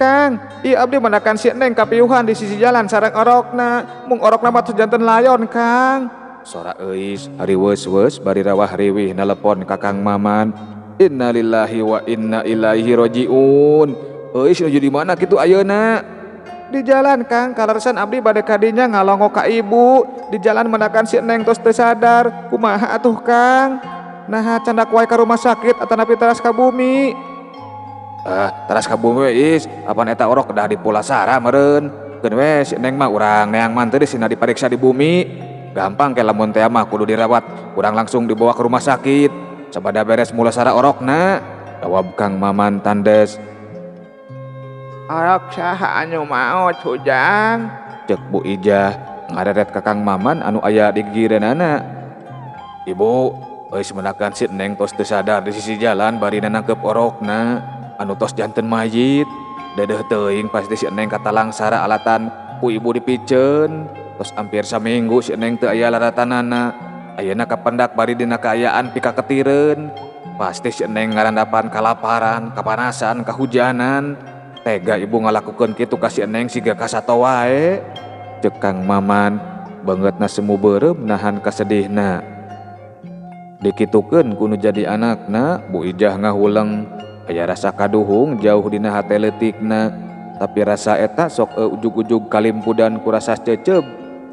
Kang, iya abdi mendakan si Neng kapiuhan di sisi jalan sareng orokna, mung orokna mah tos janten layon, Kang. Sora Euis hariweus-weus bari rawah riwih nelepon ka Kang Maman. Innalillahi wa inna ilaihi rajiun. Euis nuju di mana kitu ayeuna? Di jalan, Kang, kaleresan abdi bade ka dinya ngalongo ka ibu. Di jalan mendakan si Neng tos teu sadar. Kumaha atuh, Kang? Naha candak wae ka rumah sakit atanapi teras ka bumi? Teras ka bumi we, Is. Apan eta orok kedah dipulasara meureun. Keun we si Neng mah urang neang manteu sina dipariksa di bumi. Gampang ke lamun teh mah kudu dirawat, urang langsung dibawa ke rumah sakit. Sabada beres mulasara orokna, jawab Kang Maman tandes. Orok saha anu maot Ujang? Cek Bu Ijah ngareret ka Kang Maman anu aya di gigireunana. Ibu, euy mendakan si Neng tos teu sadar di sisi jalan bari nanangkep orokna anu tos janten mayit. Dedeh teuing pasti si Neng katalangsara alatan ku ibu dipiceun. Tos hampir saminggu si Neng teu aya laratanana. Ayeuna kapendak bari dina kaayaan pikaketireun. Pasti si Neng ngarandapan kalaparan, kapanasan, kahujanan. Tega ibu ngalakukeun kitu ka si Neng siga kasato wae. Cek Kang Maman beungeutna semu beureum nahan kasedihna. Dikitukeun ku nu jadi anakna, Bu Ijah ngahuleng. Aya rasa kaduhung jauh dina hate leutikna, tapi rasa eta sok ujug-ujug kalimpudan ku rasa ceceb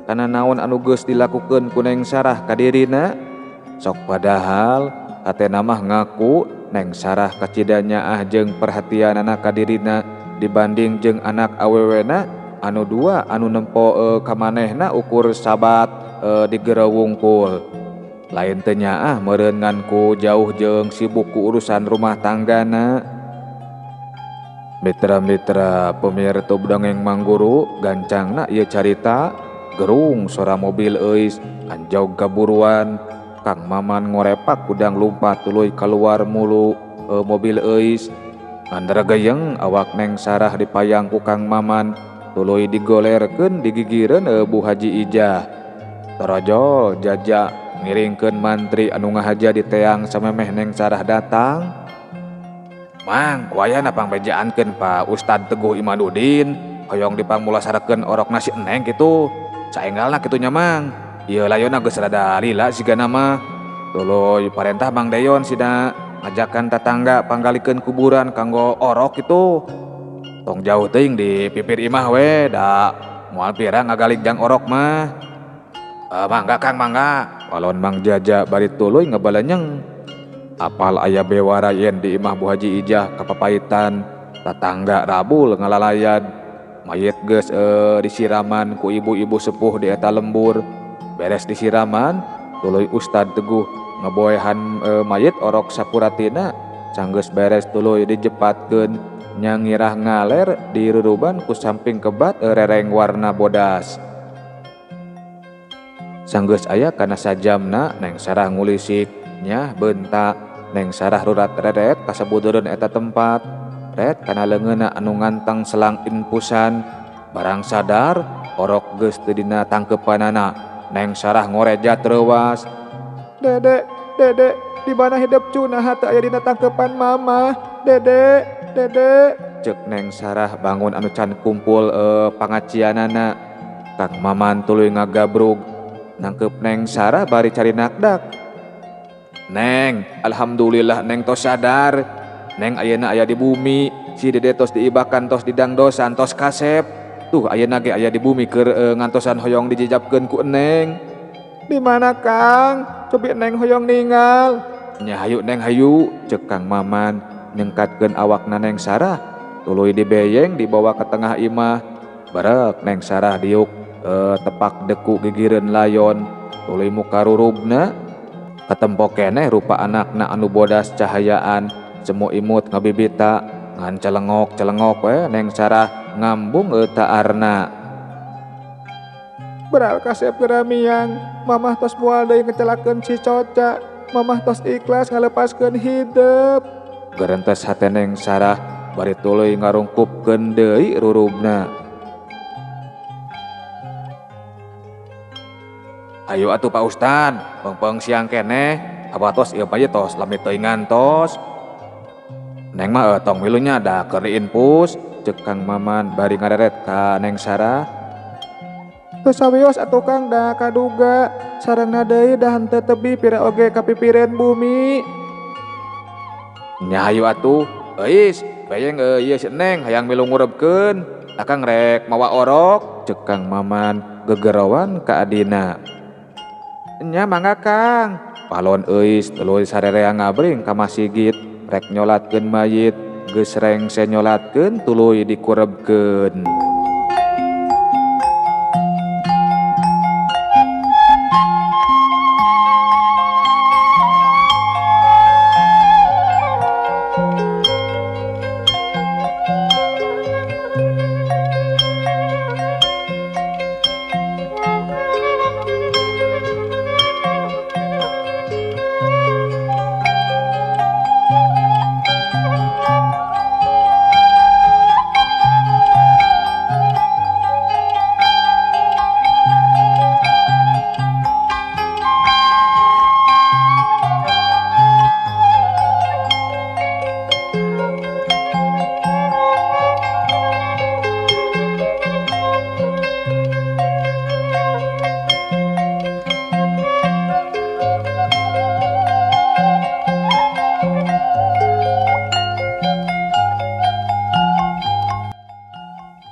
kana naon anu geus dilakukeun ku Neng Sarah ka dirina. Sok padahal hatena mah ngaku Neng Sarah kacida nyaah jeung perhatianana ka dirina dibanding jeung anak awewena anu dua anu nempo ka manehna ukur sabat di gereu wungkul. Lain teu nyaah meureun ngan ku jauh jeung sibuk ku urusan rumah tanggana. Mitra-mitra pemirsa dongeng Mangguru gancangna ieu carita gerung sora mobil Euis anjog kaburuan. Kang Maman ngorepak kudang lumpat tuluy keluar mulu mobil Euis. Ngandregeyeng awak Neng Sarah dipayang ku Kang Maman tuluy digolerkeun digigireun Bu Haji Ijah. Torojol jaja ngiringkeun mantri anu ngahaja di teang samemeh Neng Sarah datang. Mang, wayahna pangbejaankeun Pak Ustad Teguh Imanudin, hoyong dipangmulasarakeun orok si Neng kitu. Saenggalna kitu nya Mang. Ieu layonna geus rada lila sigana mah. Tuluy parentah Mang Deyon sina ngajakan tatangga panggalikeun kuburan kanggo orok kitu. Tong jauh teuing di pipir imah we, da moal pira ngagalik jang orok mah. Mangga Kang, mangga. Walon Mang Jaja bari tuluy ngebalenyeng. Apal aya bewara yen di imah Bu Haji Ijah kapapaitan, tatangga rabul ngalalayad. Mayit geus disiraman ku ibu-ibu sepuh di eta lembur. Beres disiraman, tuluy Ustad Teguh ngeboehan mayit orok sapuratina. Sanggeus beres tuluy dijepatkeun nyangirah ngaler diruruban ku samping kebat rereng warna bodas. Sanggeus aya kana sajamna Neng Sarah ngulisik nyah bentak. Neng Sarah rurat reret kasabudureun eta tempat. Ret kana leungeunna anu ngantang selang inpusan. Barang sadar orok geus teu dina tangkepanana. Neng Sarah ngorejat reuwas. Dede, Dede, di mana hidup cuna teu aya dina tangkepan mama? Dede, Dede. Cek Neng Sarah bangun anu can kumpul pangacianana. Kang Maman tuluy ngagabrug nangkep Neng Sarah bari cari nakdak. Neng, alhamdulillah Neng tos sadar. Neng ayeuna aya di bumi, si Dede tos diibakan tos didangdosan tos kasep. Tuh ayeuna ge aya di bumi keur ngantosan hoyong dijejapkeun ku Neng. Di mana Kang? Cobi Neng hoyong ningal. Nya hayu Neng hayu, cek Kang Maman nyengkatkeun awakna Neng Sarah. Tuluy dibeyeng dibawa ke tengah imah. Barek Neng Sarah diuk tepak deku gigireun layon. Tuluy muka rurubna katempo keneh rupa anakna anu bodas cahayaan semu imut ngabibita ngan celengok-celengok we Neng Sarah ngambung taarna. Beral kasep geramiang, mamah tos moal deui ngecelakeun si Coca, mamah tos ikhlas ngalepaskeun hidep. Gerentes hate Neng Sarah bari tuluy ngarungkupkeun deui rurubna. Ayo atuh Pak Ustad, pengpeng siang keneh, abah tos ieu mah tos lami teuing ngantos. Neng mah tong milunya da keur diinpus, ceuk Kang Maman bari ngareret ka Neng Sarah. Teu sawios atuh Kang da kaduga, sarengna deui da henteu tebih pira oge kapipireun bumi. Nya hayu atuh, euis, bayeng ieu si Neng hayang milu ngurebkeun, akang rek mawa orok, ceuk Kang Maman gegerowan ka adina. Nya mangga Kang, palon euis tuluy sarerea ngabring ka masigit, rek nyolatkeun mayit, geus rengse nyolatkeun tuluy dikurebkeun.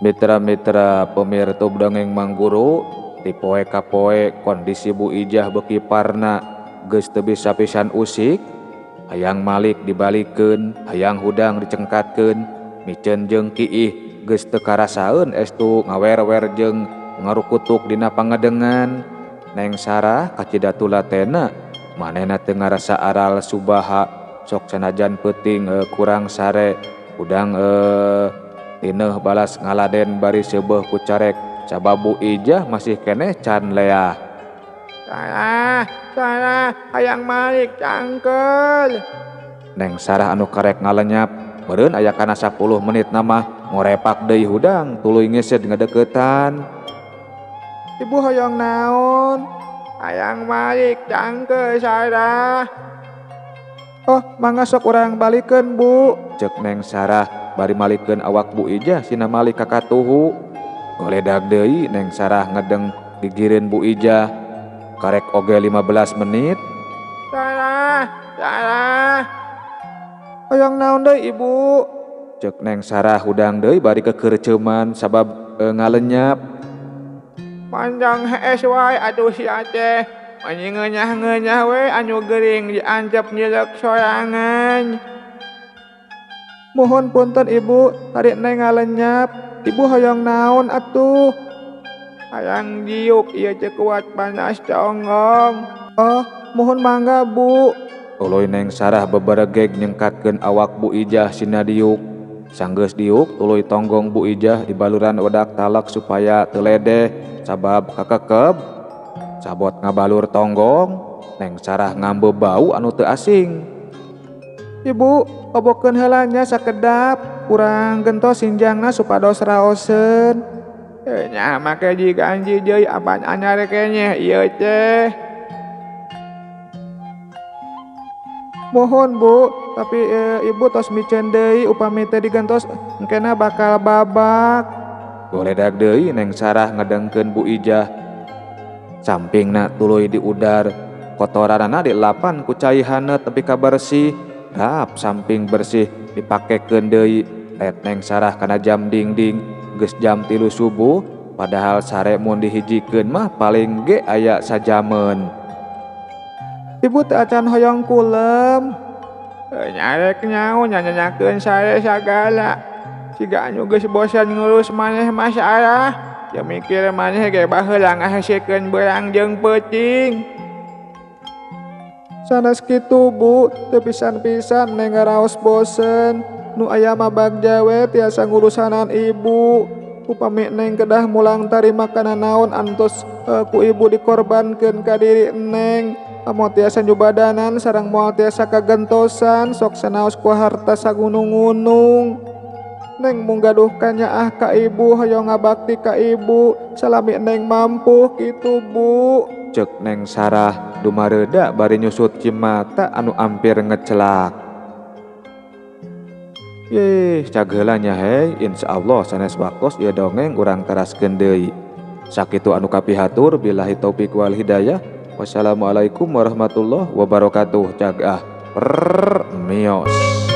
Mitra-mitra pemirtub dongeng Mangguru, ti poe ka poe kondisi Bu Ijah beuki parna geus teu bisa pisan usik, hayang malik dibalikeun, hayang hudang dicengkatkeun, miceun jeung kiih geus teu karasaeun estu ngawer-wer jeung ngarukutuk dina pangadengan. Neng Sarah kacida tulatena, manehna teu ngarasa aral subaha, sok sanajan peuting kurang sare, hudang tineuh balas ngaladen bari seubeuh ku carek sabab Bu Ijah masih keneh can leah. Sarah, Sarah, hayang malik cangkeul. Neng Sarah anu karek ngalenyap, meureun aya kana 10 menit nama ngorepak deui hudang tuluy ngeuseuh ngadeukeutan. Ibu hoyong naon? Hayang malik cangkeul Sarah. Oh, mangga sok urang balikeun, Bu, ceuk Neng Sarah bari malikeun awak Bu Ijah sina malik ka katuhu. Goledag deui Neng Sarah ngedeng gigireun Bu Ijah. Karek oge 15 menit. Sarah, Sarah. Hoyong naon deui Ibu? Ceuk Neng Sarah hudang deui bari kekeurceuman sabab ngalenyap. Panjang hees wae atuh sia teh. Anjing ngenyah-ngenyah we anu gering diancep nyelek sorangan. Mohon punten Ibu, tadi Neng ngalenyap. Ibu hoyong naon atuh? Hayang diuk ieu teu kuat panas tonggong. Oh, mohon mangga Bu. Tuluy Neng Sarah beberegeg nyengkatkeun awak Bu Ijah sina diuk. Sanggeus diuk tuluy tonggong Bu Ijah dibaluran wedak talak supaya teu ledeh sabab kakekeb. Sabot ngabalur tonggong, Neng Sarah ngambe bau anu teu asing. Ibu, obokeun heula nya sakedap, kurang gentos sinjangna supados raoseun. Nya make diganji deui apan anyar kenyeh ieu teh. Mohon Bu, tapi ibu tos miceun deui upami teu digentos engkena bakal babak. Goledag deui Neng Sarah ngedengkeun Bu Ijah. Sampingna tuluy diudar, kotoranana dilapan ku cai haneut tepi ka bersih. Rap samping bersih dipakekeun deui. Let Neng Sarah kana jam dingding geus jam 3 subuh, padahal sare mun dihijikeun mah paling ge aya sajameun. Ibu teu acan hoyong kulem. Nyarek nyaho nyanyanyakeun sare sagala. Siga anu geus bosan ngurus maneh mah Sarah. Ya mikir maneh ge baheula ngahesekeun beurang jeung peuting. Sanes kitu Bu, teu pisan-pisan Neng ngaraos bosen. Nu aya mah bagja we tiasa ngurusanan ibu. Upami Neng kedah mulang tarima kana naon antos ku ibu dikorbankeun ka diri Neng. Moal tiasa nyubadanan sareng moal tiasa kagentosan sok sanaos ku harta sagunung-gunung. Neng mung gaduh kanyaah ka ibu, hoyong ngabakti ka ibu salami Neng mampu kitu, Bu, cek Neng Sarah dumareuda bari nyusut cimata anu ampir ngecelak. Yeh, cag heula nya hei, insyaallah sanes waktos ieu dongeng urang teraskeun deui. Sakitu anu kapihatur, billahi taufik wal hidayah. Wassalamualaikum warahmatullahi wabarakatuh. Cag ah. Prrrr, mios.